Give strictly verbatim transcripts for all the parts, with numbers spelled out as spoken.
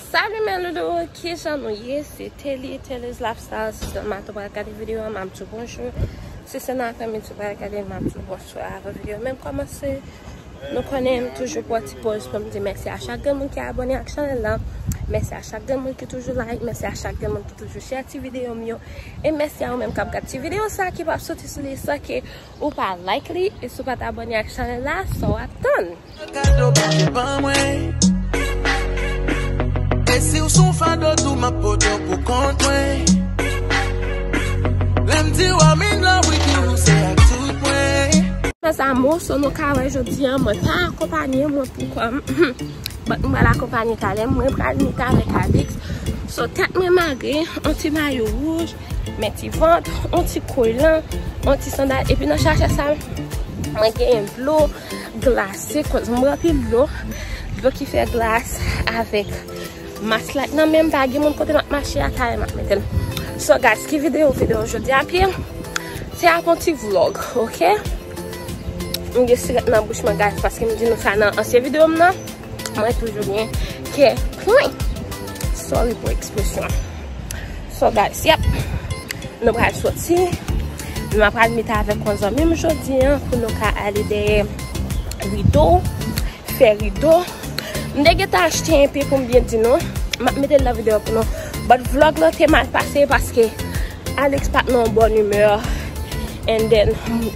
Salut mes loulous, kijan nou ye? Se Telly, Telly's Lifestyle. Si se maten ou pral gade videyo a, m ap di w bonjou. Si se nan aprèmidi ou pral gade, m ap di w bonswa. Avan videyo menm kòmanse, nou konnen m toujou pran ti pòz pou m di mèsi a chak grenn moun ki abòne ak chanèl la. Mèsi a chak grenn moun ki toujou like, mèsi a chak grenn moun ki toujou share ti videyo m yo. E mèsi a ou menm k ap gad ti videyo sa ki p ap soti sou li san ke ou pa like li. E si w pa t abòne ak chanèl la, sa w ap tann? Kado pa fè ban mwen. E si w sou fado tou m ap pote w pou kont mwen. Lè m di w I'm in love with you, se ak tout mwen. Mes amours, so nou ka wè jodi a, mwen pa akonpanye mwen pou kò m. But mwen pral akonpanye talè, mwen pral meet avèk Alix. So tèt mwen mare, yon ti mayo wouj, men ti vant, yon ti kolan, yon ti sandal. Epi nan chache sa, mwen genyen dlo glase, koz m ranpli dlo, dlo ki fè glas avèk mask la. Nan men m pa gen moun kote m ap mache a, talè m ap mete l. So guys, ki videyo, videyo jodi a pye? Se ap yon ti vlog, ok? M gen sirèt nan bouch mwen, guys, paske m di nou sa nan ansyen videyo m nan. Mwen toujou gen kè plen. Sorry pou ekspresyon. So guys, yep. Nou pral soti. M ap pral meet avèk yon zanmi m jodi a pou nou ka ale dèyè rido, fè rido. M te gentan achte enpe pou m byen di nou. M ap mete l nan videyo pou nou. But vlog lan te mal pase paske Alex pa t nan yon bòn imè. And then,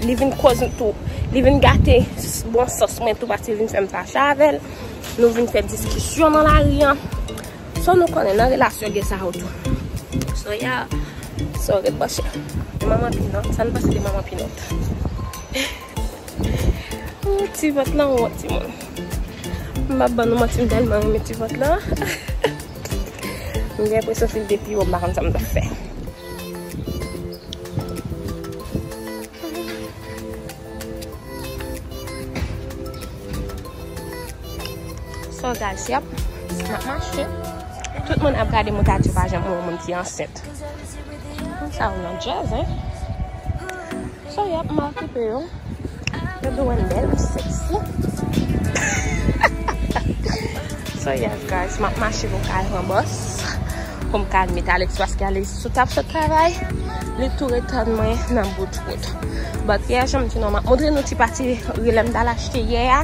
li vin koz m tou. Li vin gate s-, bon sans mwen tou paske li vin fè m fache avè l. Nou vin fè diskisyon nan lari an. So nou konnen nan relasyon gen sa yo tou. So yeah. So ret branche. E manman Pinòt, sa n panse de manman Pinòt? Oh, ti vant lan wont, timoun. M ap ban nou manti, m tèlman renmen ti vant lan. M gen enpresyon si l te pi wo, m pa konn sa m t ap fè. So guys, yep, m ap mache. Tout moun ap gade m, ou ta di pa janm wè yon moun ki ansent. Sa ou nan djaz, hein? So yep, m a okipe yo. Yo dwe wè m bèl, m sexy. So yes guys, m ap mache pou m ka al pran bòs. Pou m ka al meet Alex paske Alex sot ap sot travay. Li tou ret tann mwen nan bout wout. But yeah, jan m di nou, m ap montre nou ti pati ri lè m t al achte yè a.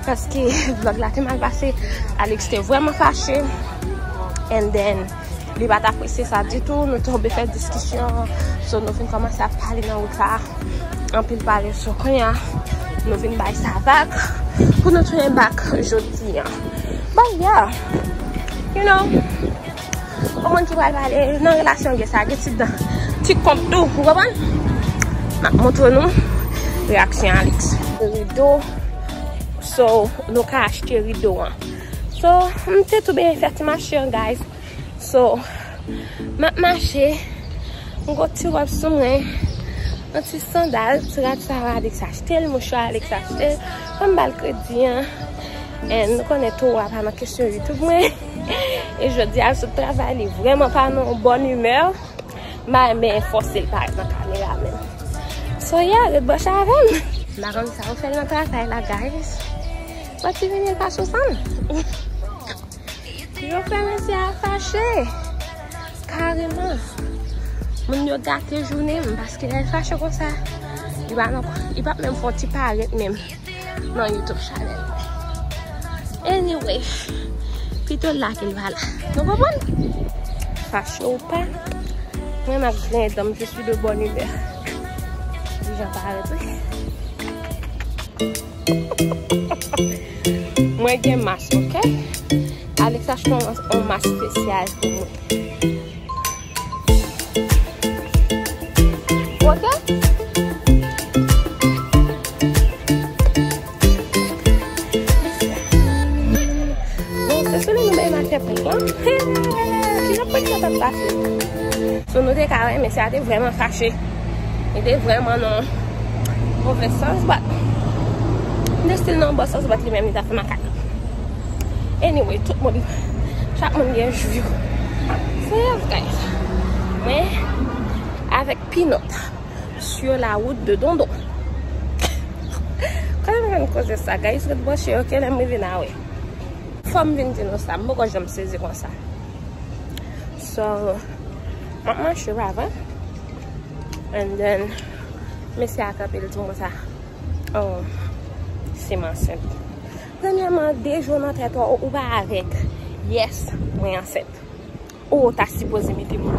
Paske vlog la te mal pase. Alex te vrèman fache. And then, li pa t apresye sa ditou. Nou tonbe fè diskisyon. So, nou vin kòmanse ap pale nan wout la. Anpil pale, so kounye a, nou vin bay sa vag. Pou nou tounen back jodi a. But yeah, you know, yon moun ki pral pale nan relasyon gen sa, gen ti dan, ti kont tou, ou konprann? M ap montre nou reyaksyon Alex. Rido, so, nou ka achte rido an. So, m te tou byen fè ti mache an, guys. So, m ap mache, m gon ti wòb sou mwen, yon ti sandal, ti rad sa Alex achte l, mouchwa Alex achte l, fò m ba l kredi an. And nou konnen toro a pa nan kesyon YouTube mwen. E jodi a l sot travay, li vrèman pa nan yon bòn imè. M pa renmen fòse l parèt nan kamera menm. So yeah, ret branche avè m. M pa konn sa yo fè l nan travay la, guys. Mwen ti vini l pa sou sa m. Yo fè mesye a fache. Kareman. Moun yo gate jounen m paske lè l fache konsa, li pa nan, li p ap menm fè yon ti parèt menm nan YouTube channel mwen. Anyway, pito l la ke l pa la. Nou konprann? Fache ou pa, mwen m ap griyen dan m, je suis de bonne humeur. Di jan parèt, wi. Mwen gen mas, ok? Alex achte yon, yon mas espesyal pou mwen. Ok? Bon, se sou li nou bay matèpèt lan. Ki jan pwent sa t ap pase? So, nou te ka wè, mesye a te vrèman fache. Li te vrèman nan move sans, but li te still nan bon sans, but li menm, li ta fè makak. Anyway, tout moun, chak moun gen jou yo. So, yes, guys. Mwen, avèk Pinòt, sur la route de Dondon. Kote m jwenn koze sa, guys? Ret branche, ok, lè m rive n a wè. Fò m vin di nou sa, m poko janm sezi konsa. So, m ap mache pa vre. And then, mesye a kanpe, l di m konsa, "Oh, si m ansent." Premyèman, de jou nan tèt ou, ou pa avèg. Yes, mwen ansent. Ou ta sipoze mete moun.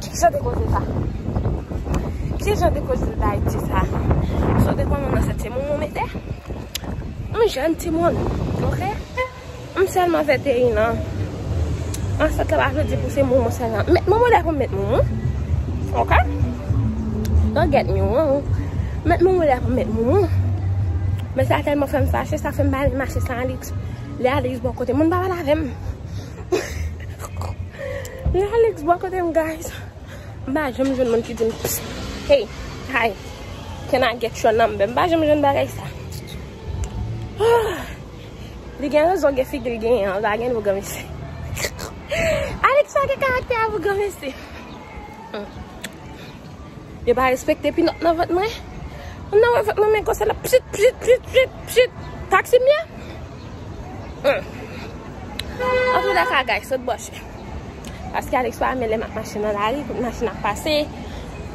Ki jan de koze sa? Ki jan de koze Dayiti sa? So, de kòman nan sèt se moun ou mete? M jèn timoun, oke? M sèlman venteyen an. Ansent la pa vle di pou se moun mwen sèlman. Met moun mwen lè pou m met moun mwen. Oke? Don't get me wrong. Met moun mwen lè pou m met moun mwen. Men sa tèlman fè m fache, sa fè m pa renmen mache san Alex. Lè Alex bò kote moun pa pale avè m. Lè Alex bò kote m, guys. M pa janm jwenn moun ki di m, "Hey, hi, can I get your number?" M pa janm jwenn bagay sa. Li gen rezon, gen figi l genyen an, l pa gen pou granmesi. Alex pa gen karaktè a pou granmesi. Yo pa respekte pinòt nan vant mwen. Moun nan wè vant mwen, men konsa l ap pchit, pchit, pchit, pchit, pchit. Taksi m ye? Hmm. Antoulèka, guys, sot bòche. Paske Alex pa renmen lè m ap mache nan lari, pou machin ap pase,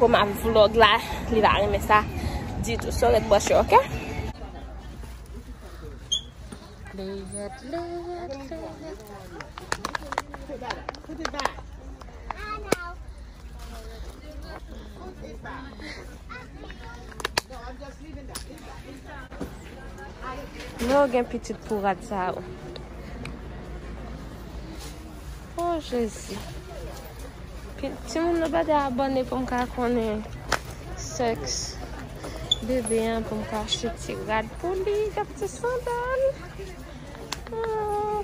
pou m ap vlog la, li pa renmen sa ditou. So, ret bòche, oke? Leyèt, leyèt, leyèt. Lè w gen pitit pou rad sa yo. Oh, Jezi. Pi-, timoun nan pa te abòne pou m ka konnen sèks bebe an, pou m ka achte ti rad pou li, gad ti sandal. Oh.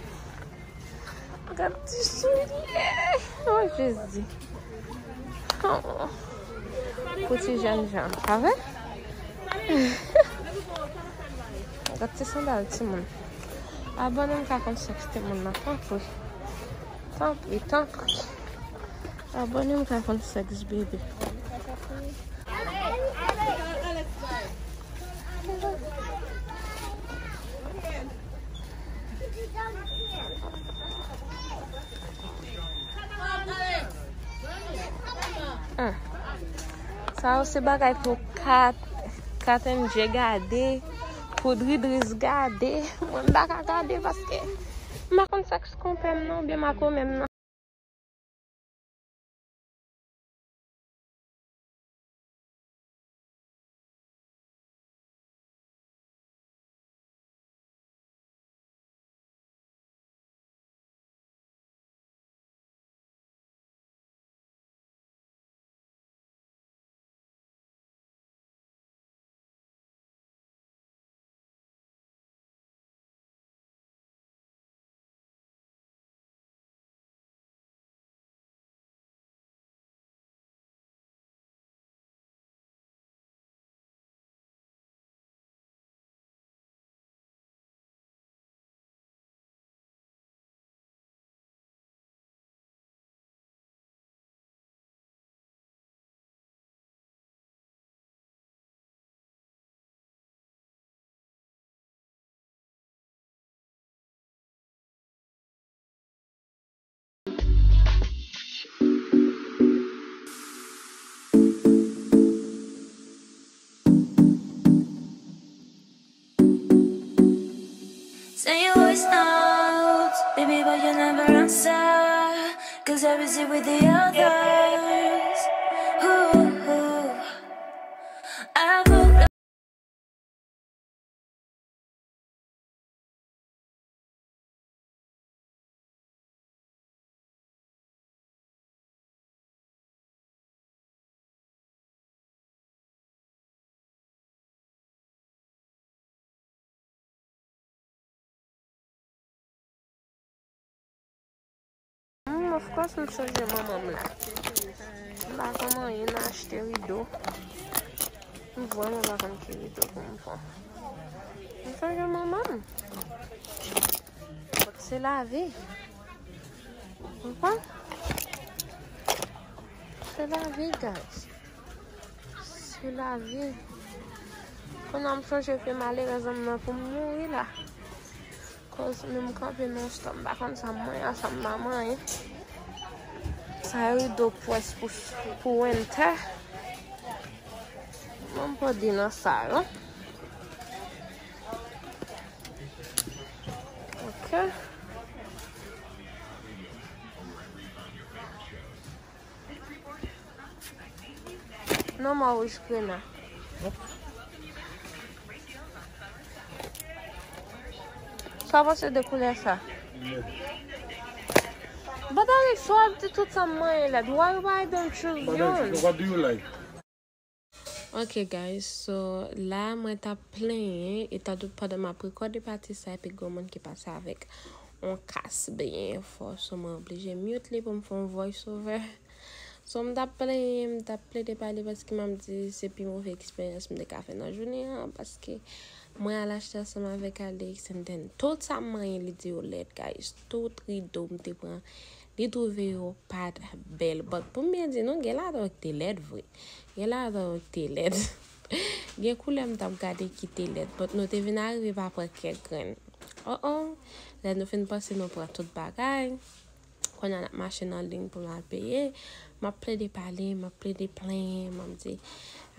Gad ti soulye. Oh, Jezi. Oh. Pou ti jènjan, pa vre? Gad ti sandal timoun. Abòne m ka konn sèks timoun nan, tanpri. Tanpri, tanpri. Abòne m ka konn sèks bebe. Hmm. Sa yo se bagay pou Kat, Kat M J gade, pou Dridris gade. Mwen m pa ka gade paske m pa konn sèks konpè m nan, oubyen makomè m nan. Say you always out, baby, but you never answer. 'Cause I busy with the others. Ooh, ooh. I go Hmm, of course, m sonje manman m. M pa konn anyen nan achte rido. M vrèman pa konn ki rido pou m pran. M sonje manman m. But se lavi. Ou konprann? Se lavi, guys. Se lavi. Kounye a m sonje ke malerèz m nan pou m mouri la. Cause menm kanpe nan stòp, m pa konn sa m manyen, sa m pa manyen. Sa yo rido pwès pou, pou winter. Mwen pa di nan sa yo. Ok. Non, mwen wouj krena. Sa w panse de koulè sa? But Alex, w ap di tout sa m manyen lèd. Why, why don't you, what do you like? Ok, guys, so la mwen t ap plenyen, e tandout pandan m ap rekòde pati sa, epi gen yon moun ki pase avèk yon kas byen fò, so mwen oblije mute li pou m fè yon voice over. So m t ap plenyen, m t ap plede pale paske m ap di se pi move eksperyans m te ka fè nan jounen an, paske mwen al achte ansanm avèk Alex, and then tout sa m manyen li di yo lèd, guys. Tout rido m te pran, li twouve yo pa t bèl. But pou m byen di nou, gen ladan yo ki te lèd vre. Gen ladan yo ki te lèd. Gen koulè m t ap gade ki te lèd. But nou te vin arive pa pran kèk grenn. Oh oh. Lè nou fin panse nou pran tout bagay. Kounye a n ap mache nan liy pou n al peye. M ap plede pale, m ap plede plenyen, m ap di,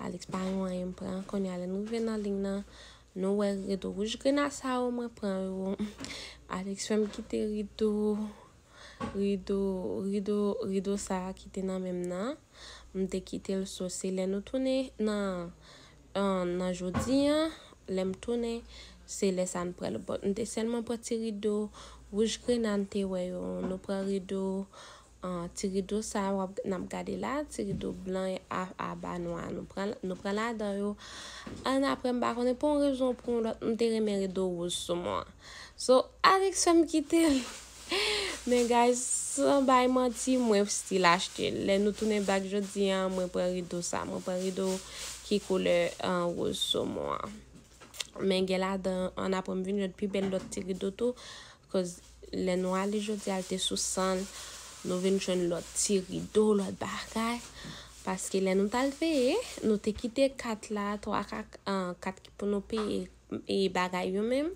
Alex, pa yon anyen m pran. Kounye a lè nou rive nan liy nan, nou wè rido wouj grena sa yo, mwen pran yo. Alex fè m kite rido, rido, rido, rido sa a ki te nan men m nan. M te kite l, so se lè nou tounen nan, an, nan jodi an, lè m tounen, se lè sa n pran l. But m te sèlman pran ti rido wouj grena n te wè yo. Nou pran rido, an, ti rido sa w ap, n ap gade la, ti rido blan a, a ba nwa. Nou pran, nou pran ladan yo. An apre, m pa konnen pou yon rezon ou pou yon lòt, m te renmen rido wouj sou mwen an. So, Alex fè m kite l. Men guys, san bay manti, mwen still achte l. Lè nou tounen back jodi an, mwen pran rido sa. Mwen pran rido ki koulè, an, wouj somon an. Men gen ladan, an apre m vin jwenn pi bèl lòt ti rido tou. Cause lè nou ale jodi a, l te sou san, nou vin jwenn lòt ti rido, lòt bagay. Paske lè nou t al veye, nou te kite kat la, twa kat, an, kat ki pou nou peye e bagay yo menm.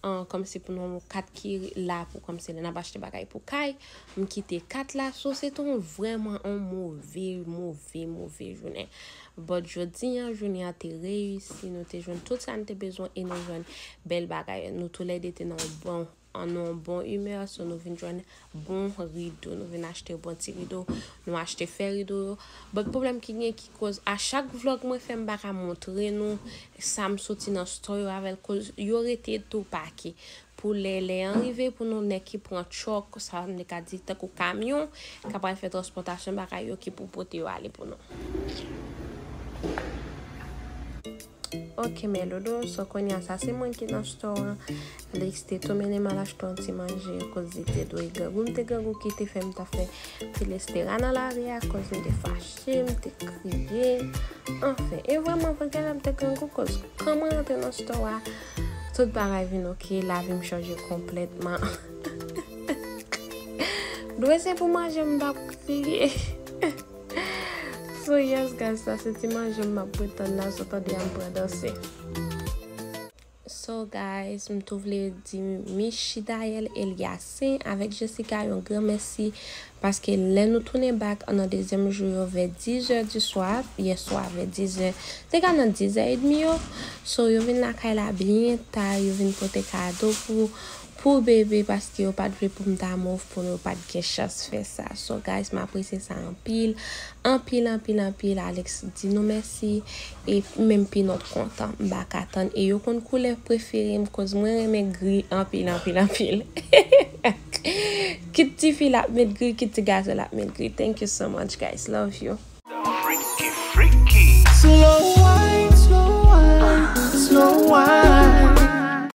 An, kòmsi pou nou kat ki la pou kòmsi lè n ap achte bagay pou kay, m kite kat la, so se te yon vrèman yon move, move, move jounen. But jodi an, jounen an te reyisi, nou te jwenn tout sa n te bezwen e nou jwenn bèl bagay. Nou toulède te nan yon bon, an yon bon imè, so nou vin jwenn bon rido. Nou vin achte bon ti rido, nou achte fè rido yo. But pwoblèm ki gen ki koz a chak vlog mwen fè m pa ka montre nou sa m soti nan store yo avè l, koz yo rete tou pake. Pou lè, lè an rive pou nou nèg ki pran truck, sa m te ka di tankou kamyon, k ap al fè transpòtasyon bagay yo ki pou pote yo ale pou nou. Ok, mè dodo, so kounye a sa se mwen ki nan store an. Alex te tou mennen m al achte yon ti manje, koz li te dwe grangou. M te grangou ki te fè m ta fè filestera nan lari a, koz m te fache, m te kriye. Anfen, e vrèman vre, genlè m te grangou, koz kan mwen rantre nan store a, tout bagay vin ok, lavi m chanje konplètman. Dwe se pou manje m t ap kriye. So yes guys, sa se ti manje m ap pretann la, so tande a m pran danse. So guys, m tou vle di Michidayel Eliasin avèk Jessica yon gran mèsi, paske lè nou tounen back nan dezyèm jou yo vè dizè di swa, yè swa vè dizè, te ka nan dizè edmi yo, so yo vin lakay la byen ta, yo vin pote kado pou pou bebe, paske yo pa t vle pou m ta move pou yo pa t gen chans fè sa. So guys, m apresye sa anpil, anpil, anpil, anpil. Alex di nou mèsi, e menm Pinot kontan. M pa ka tann. E yo konn koulè prefere m, koz mwen renmen gri anpil, anpil, anpil. Kit tifi l ap met gri, kit ti gason l ap met gri. Thank you so much, guys. Love you. Freaky, freaky. Slow